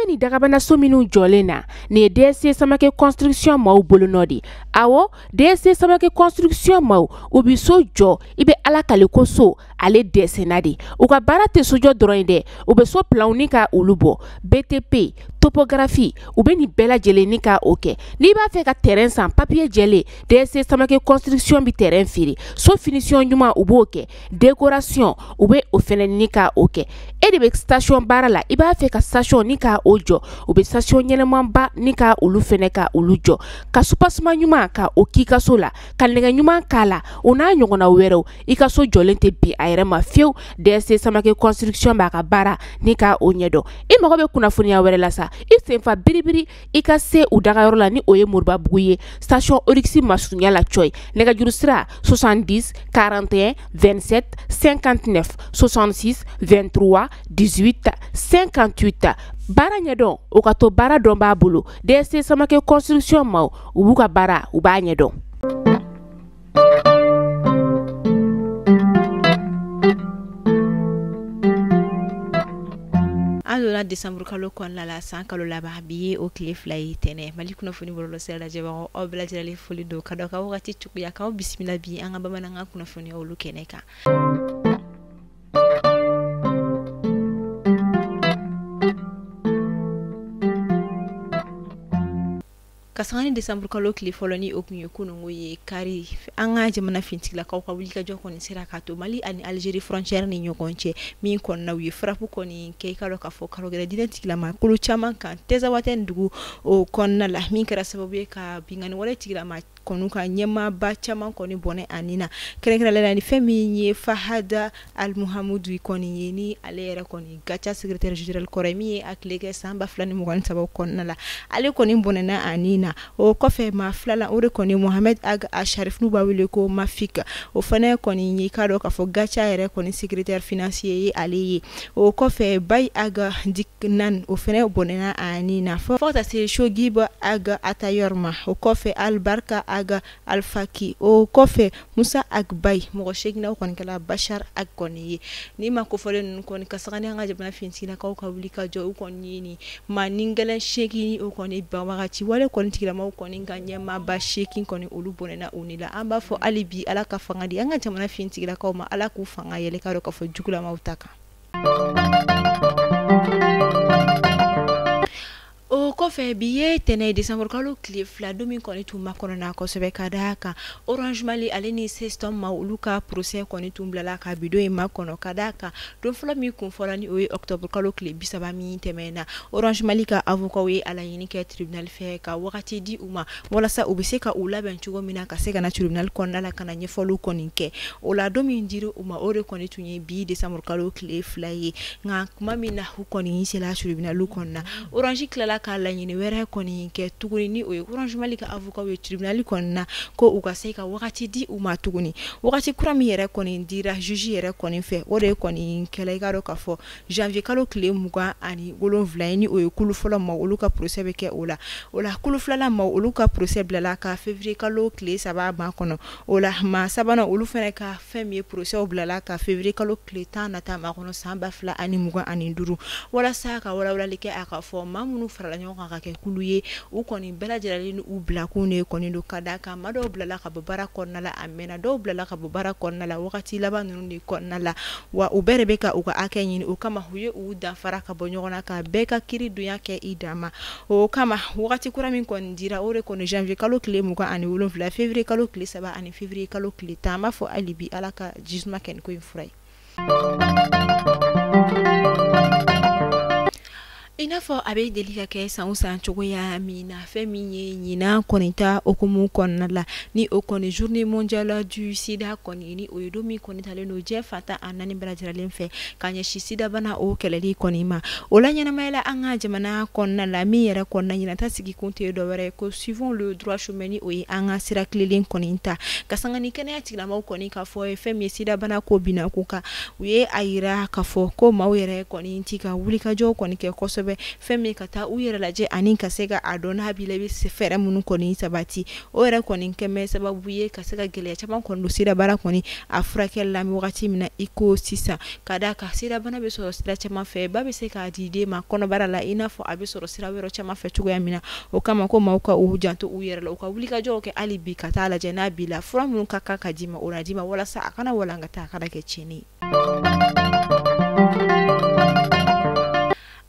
bɛ nin dagabanaso minnu jɔlen na, nin ye DSC Samake Construction maaw bolonɔ de. Awɔ, DSC Samake Construction maaw, u bɛ so jɔ, i bɛ Ala kale ko so ale dɛsɛnna de. U ka baara tɛ sojɔ dɔrɔn ye dɛ, u bɛ so planw ni ka olu bɔ, BTP, topographie, u bɛ nin bɛɛ lajɛlen ni ka o kɛ. N'i b'a fɛ ka terrain san, papier jɛlen, DSC Samake Construction bɛ terrain feere. So finition ɲuman, u b'o kɛ, décoration, u bɛ o fɛnɛ ni ka o kɛ. E de bɛ station baara la, i b'a fɛ ka station ni ka o jɔ, u bɛ station ɲɛnɛmanba ni ka olu fɛnɛ ka olu jɔ, ka soubassement ɲuman ka o k'i ka so la, ka nɛgɛ ɲuman k'a la, o n'a ɲɔgɔnna wɛrɛw. I ka so jɔlen tɛ bin a yɛrɛ ma fiyewu. DSC Samake Construction b'a ka baara ni ka o ɲɛdɔn. I mago bɛ kunnafoniya wɛrɛ la sa, i senfa biribiri i ka se u dagayɔrɔ la, ni o ye Moribabugu ye, station Oryx masurunya la cɔyi. Nɛgɛjuru sira 70 41 27 59 66 23 18 58. Baara ɲɛdɔn, o ka to baara dɔn b'a bolo. DSC Samake Construction maaw, u b'u ka baara, u b'a ɲɛdɔn. An donna décembre kalo kɔnɔna la, san kalo laban, bi ye o tile 2 ye tɛnɛ. Mali kunnafoni bɔlɔlɔsira lajɛbagaw, aw bɛɛ lajɛlen foli don ka dɔ ka wagati cogoya k'aw bisimila bi an ka bamanankan kunnafoniyaw olu kɛnɛ kan. Ka sanga ni décembre kalo tile fɔlɔ ni o tun ye kununko ye kari, an ka jamana fintigilakaw ka wulikajɔ kɔni sera k'a to Mali ani Algérie frontière ni ɲɔgɔn cɛ, min kɔnɔna u ye frappe kɔni kɛ. I ka dɔn k'a fɔ karogɛrɛ diinɛ tigilama kolo caman kan Tɛzawatɛn dugu o kɔnɔna la, min kɛra sababu ye ka binkanni wale tigilama kɔni ka ɲɛmaaba caman kɔni bɔnɛ a nin na, kɛrɛnkɛrɛnnenya la ni fɛn min ye Fahad Al-Muhammadu kɔni ye, ni ale yɛrɛ kɔni GATIA secrétaire général kɔrɔ ye, min ye a tile kɛ san 2023 kɔnɔna la, ale kɔni bɔnɛna a nin na. O kɔfɛ maa fila la, o de kɔni Mohamed Ag Asharif, n'u b'a wele ko Mafik, o fana kɔni ye k'a dɔn k'a fɔ GATIA yɛrɛ kɔni secrétaire financier ye ale ye. O kɔfɛ Baye Ag Diknan, o fana bɔnɛna a nin na, fo ka taa se Shogib Ag Atayor ma. O kɔfɛ Albarka Ag Alfaki, o kɔfɛ Musa Ag Bay, mɔgɔ 8 o kɔni kɛla Bachar Ag kɔni ye. Ni ma kofɔlen ninnu kɔni ka sanga ni an ka jamana fintigilakaw ka wuli ka jɔ, u kɔni ye nin maa ni gɛlɛn 8 o kɔni banbagaci wale kɔni tigilamaw kɔni ka ɲɛmaaba 8 kɔni olu bɔnɛna u ni la. An b'a fɔ hali bi Ala ka fanga di an ka jamana fintigilakaw ma, Ala k'u fanga yɛlɛ k'a dɔn k'a fɔ jugulamaw ta kan. O kɔfɛ bi ye tɛnɛ ye décembre kalo tile 2, don min kɔni tun makɔnɔna kosɛbɛ ka d'a kan Orange Mali ale ni CSTOM ma olu ka procès kɔni tun bilala ka bi don in makɔnɔ, ka d'a kan don fɔlɔ min kun fɔra ni o ye octobre kalo tile 30 min tɛmɛna, Orange Mali ka avocat ye a laɲini kɛ tribunal fɛ ka wagati di u ma walasa u bɛ se ka u labɛn cogo min na ka se ka na tribunal kɔnɔna la ka na ɲɛfɔliw kɔni kɛ. O la don min dira u ma, o de kɔni tun ye bi décembre kalo tile 2 ye. Nka tuma min na u kɔni sera tribunal kɔnɔna, Orange tilala ka laɲini wɛrɛ kɔni kɛ tuguni, ni o ye Orange Mali ka avocat ye tribunal kɔnɔna ko u ka se ka wagati di u ma tuguni. Wagati kura min yɛrɛ kɔni dira juge yɛrɛ kɔni fɛ, o de kɔni kɛla i ka dɔn k'a fɔ janvier kalo tile 27 ye, ni o ye kulu fɔlɔ ma olu ka procès bɛ kɛ o la. O la kulu filanan ma olu ka procès bilala ka février kalo tile 3 ma kɔnɔ. O la maa sabanan olu fana ka fɛn min ye procès bilala ka février kalo tile 10 nata ma kɔnɔ san 2025, walasa ka walawalali kɛ a ka fɔ maa minnu farala ɲɔgɔn kan ka kɛ kulu ye, u kɔni bɛɛ lajɛlen u bila kun de kɔni don, ka d'a kan maa dɔw bilala ka bɔ baara kɔnɔna la a mɛnna, dɔw bilala ka bɔ baara kɔnɔna la wagati laban ninnu de kɔnɔna la, wa u bɛɛ de bɛ ka u ka hakɛ ɲini. O kama u ye u danfara ka bɔ ɲɔgɔn na ka bɛɛ ka kiiri donya kɛ i dan ma. O kama wagati kura min kɔni dira, o de kɔni janvier kalo tile 27, février kalo tile 3 ani février kalo tile 10. An b'a fɔ hali bi Ala ka jisuma kɛ nin ko in fura ye. I n'a fɔ a bɛ deli ka kɛ san o san cogoya min na, fɛn min ye ɲinan kɔni ta hukumu kɔnɔna la, ni o kɔni journée mondiale du sida kɔni, ni o ye don min kɔni talen don diɲɛ fan 14 bɛɛ lajɛlen fɛ ka ɲɛsin sidabana o kɛlɛli kɔni ma. O la ɲɛnamaya la an ka jamana kɔnɔna la, min yɛrɛ kɔnɔna ɲinan ta sigi kun tɛ dɔwɛrɛ ye ko suivons le droit chemin, ni o ye an ka sira tilelen kɔni ta ka sanga ni kɛnɛya tigilamɔgɔw kɔni k'a fɔ ye fɛn min ye sidabana ko binna ko kan. U ye a yira k'a fɔ ko maaw yɛrɛ kɔni ti ka wulikajɔw kɔni kɛ kosɛbɛ kosɛbɛ fɛn min ka taa u yɛrɛ lajɛ ani ka se ka a dɔn n'a b'i la i bɛ fɛɛrɛ minnu kɔni sabati o yɛrɛ kɔni kɛmɛ sababu ye ka se ka gɛlɛya caman kɔni don sirabana kɔni a furakɛli la wagati min na i ko sisan ka d'a kan sirabana bɛ sɔrɔ sira caman fɛ ba bɛ se k'a di den ma kɔnɔbara la i n'a fɔ a bɛ sɔrɔ sira wɛrɛ caman fɛ cogoya min na o kama ko maaw ka u janto u yɛrɛ la u ka wulikajɔw kɛ hali bi ka taa lajɛ n'a b'i la fura minnu ka kan ka d'i ma o na d'i ma walasa a kana walankata a kana kɛ tiɲɛni ye.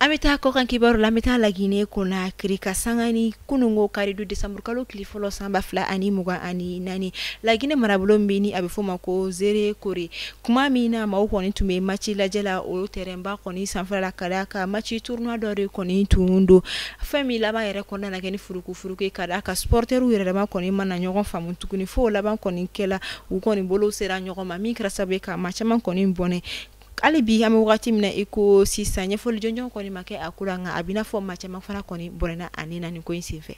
An bɛ taa kɔkan kibaru la, an bɛ taa Laginɛ Conakry ka sanga ni kununko karido décembre kalo tile fɔlɔ san 2024 Laginɛ marabolo min ni a bɛ f'o ma ko Nzérékoré kuma min na maaw kɔni tun bɛ match lajɛ la o terrain ba kɔni sanfɛla la ka d'a kan match tournoi dɔ de kɔni tun don fɛn min laban yɛrɛ kɔnɔna na kɛ ni furukufuruku ka d'a kan supporters yɛrɛ dama kɔni ma na ɲɔgɔn faamu tuguni fo laban kɔni kɛla u kɔni bolo sera ɲɔgɔn ma min kɛra sababu ye ka maa caman kɔni bɔnɛ hali bi an bɛ wagati min na i ko sisan ɲɛfɔli jɔnjɔn kɔni ma kɛ a ko la nka a b'i n'a fɔ maa caman fana kɔni bɔnɛna a ni na nin ko in senfɛ.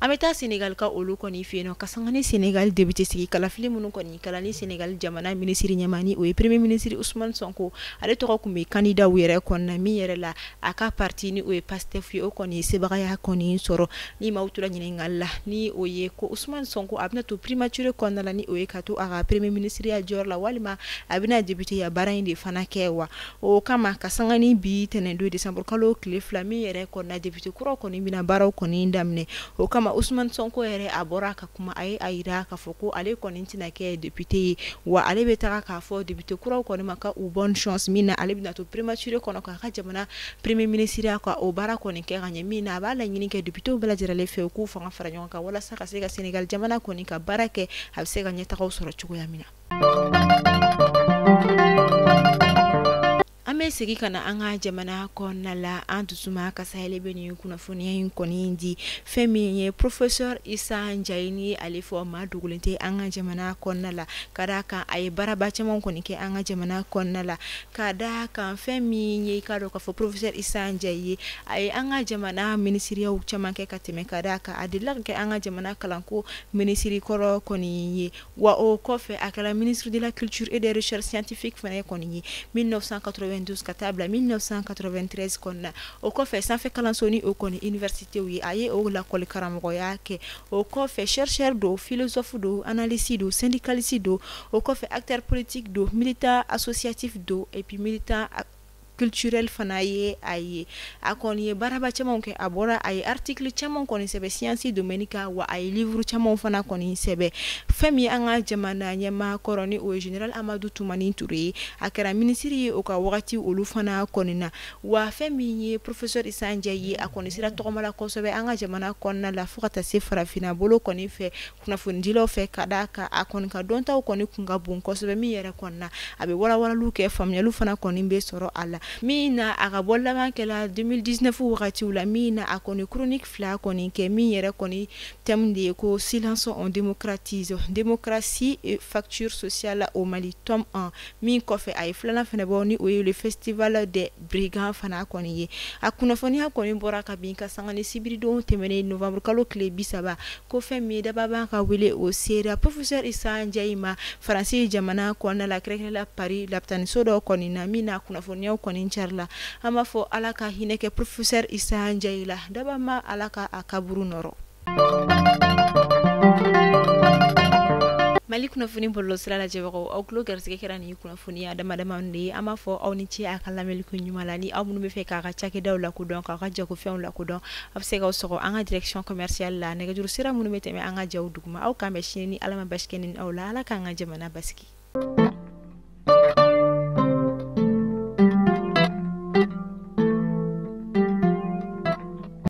An bɛ taa Senegal ka olu kɔni fɛ yen nɔ ka sanga ni Senegal député sigi kalafili minnu kɔni kɛla ni Senegal jamana minisiri ɲɛmaa ni o ye premier ministre Ousmane Sonko ale tɔgɔ tun bɛ candidat yɛrɛ kɔnɔna min yɛrɛ la a ka parti ni o ye Pastef ye o kɔni ye sebagaya kɔni sɔrɔ ni maaw tora ɲininkali la ni o ye ko Ousmane Sonko a bɛna to primature kɔnɔna la ni o ye ka to a ka premier ministre ya jɔyɔrɔ la walima a bɛna député ya baara in de fana kɛ wa o kama ka sanga ni bi tɛnɛn don décembre kalo tile 2 min yɛrɛ kɔnɔna député kuraw kɔni bɛna baaraw kɔni daminɛ o kama Ousmane Sonko yɛrɛ a bɔra ka kuma a ye a yira k'a fɔ ko ale kɔni tɛna kɛ député ye wa ale bɛ taga k'a fɔ député kuraw kɔni ma ka u bonne chance min na ale bɛna to primature kɔnɔ k'a ka jamana premier ministre ya ka o baara kɔni kɛ ka ɲɛ min na a b'a laɲini kɛ députéw bɛɛ lajɛlen fɛ u k'u fanga fara ɲɔgɔn kan walasa ka se ka Sénégal jamana kɔni ka baara kɛ a bɛ se ka ɲɛtagaw sɔrɔ cogoya min na. An bɛ segin ka na an ka jamana kɔnɔna la an dusuma kasayɛlɛ bɛ nin kunnafoniya in kɔni di fɛn min ye professeur Issa Ndiaye ni ale fɔ maa dogolen tɛ an ka jamana kɔnɔna la ka d'a kan a ye baaraba caman kɔni kɛ an ka jamana kɔnɔna la ka d'a kan fɛn min ye i k'a dɔn k'a fɔ professeur Issa Ndiaye ye a ye an ka jamana minisiriyaw caman kɛ ka tɛmɛ ka d'a kan a delila ka kɛ an ka jamana kalanko minisiri kɔrɔ kɔni ye wa o kɔfɛ a kɛra ministre de la culture et des recherches scientifiques fana kɔni ye 1992 ka taa bila 1993 kɔnɔna o kɔfɛ sanfɛ kalanso ni o kɔni université ye a ye o lakɔli karamɔgɔya kɛ o kɔfɛ chercheur don philosophe don analyste don syndicaliste don o kɔfɛ acteur politique don militant associatif don et puis militant culturel fana ye a ye a kɔni ye baaraba caman kɛ a bɔra a ye article caman kɔni sɛbɛn science domaine kan wa a ye livre caman fana kɔni sɛbɛn fɛn min an ka jamana ɲɛmaa kɔrɔ ni o ye général Amadou Toumani Touré ye a kɛra minisiri ye o ka wagati olu fana kɔni na wa fɛn min ye professeur Issa Ndiaye ye a kɔni sera tɔgɔma la kosɛbɛ an ka jamana kɔnɔna la fo ka taa se farafinna bolo kɔni fɛ kunnafonidilaw fɛ ka d'a kan a kɔni ka dɔntaw kɔni kun ka bon kosɛbɛ min yɛrɛ kɔnɔna a bɛ walawalaliw kɛ faamuyaliw fana kɔni bɛ sɔrɔ a la min na a ka bɔ laban kɛla 2019 wagatiw la min na a kɔni chronique fila kɔni kɛ min yɛrɛ kɔni thème de ye ko silence on démocratise démocratie et fracture sociale au Mali tome 1 min kɔfɛ a ye filanan fana bɔ ni o ye le festival des brigands fana kɔni ye a kunnafoniya kɔni bɔra ka bin ka sanga ni sibiridon tɛmɛnen novembre kalo tile 30 ko fɛn min ye dababa ka wele o sera professeur Issa Ndiaye ma Faransi jamana kɔnɔna la kɛrɛnkɛrɛnnenya la Paris lapitaniso dɔ kɔni na min na kunnafoniyaw kɔni carila an b'a fɔ Ala ka hinɛ kɛ professeur Issa Ndiaye la daba ma Ala ka a kaburu nɔrɔ. Mali kunnafoni bɔlɔlɔsira lajɛbagaw aw tulo garisɛgɛ kɛra nin kunnafoniya dama dama de ye an b'a fɔ aw ni ce a ka lamɛnli ko ɲuman la ni aw minnu bɛ fɛ k'a ka cakɛdaw lakodɔn k'aw ka jagofɛnw lakodɔn a bɛ se k'aw sɔgɔ an ka direction commerciale la nɛgɛjuru sira minnu bɛ tɛmɛ an ka jaw duguma aw k'an bɛn sini ni Ala ma basi kɛ ni aw la Ala k'an ka jamana basigi.